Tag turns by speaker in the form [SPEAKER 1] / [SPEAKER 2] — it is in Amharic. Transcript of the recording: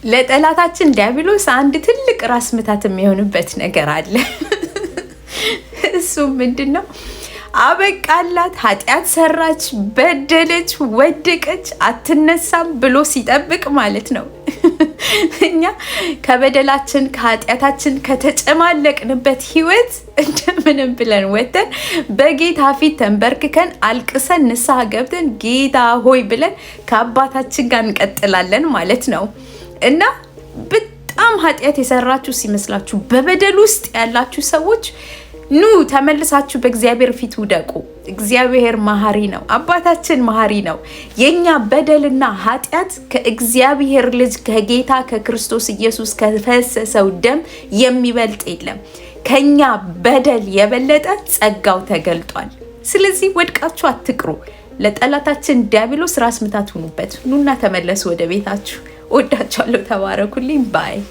[SPEAKER 1] ለጠላታችን ዲያብሎስ አንድ ትልቅ ራስ ምታት የሚሆንበት ነገር አለ። እሱም ምንድን ነው? አበቃላት፣ ኃጢአት ሰራች፣ በደለች፣ ወደቀች፣ አትነሳም ብሎ ሲጠብቅ ማለት ነው። እኛ ከበደላችን ከኃጢአታችን ከተጨማለቅንበት ህይወት እንደምንም ብለን ወጥተን በጌታ ፊት ተንበርክከን አልቅሰን ንስሐ ገብተን ጌታ ሆይ ብለን ከአባታችን ጋር እንቀጥላለን ማለት ነው። እና በጣም ኃጢአት የሰራችሁ ሲመስላችሁ፣ በበደል ውስጥ ያላችሁ ሰዎች፣ ኑ ተመልሳችሁ በእግዚአብሔር ፊት ውደቁ። እግዚአብሔር መሐሪ ነው። አባታችን መሐሪ ነው። የኛ በደልና ኃጢአት ከእግዚአብሔር ልጅ ከጌታ ከክርስቶስ ኢየሱስ ከፈሰሰው ደም የሚበልጥ የለም። ከኛ በደል የበለጠ ጸጋው ተገልጧል። ስለዚህ ወድቃችሁ አትቅሩ። ለጠላታችን ዲያብሎስ ራስ ምታት ሁኑበት። ኑና ተመለሱ ወደ ቤታችሁ። ወዳችኋለሁ። ተባረኩልኝ። Bye.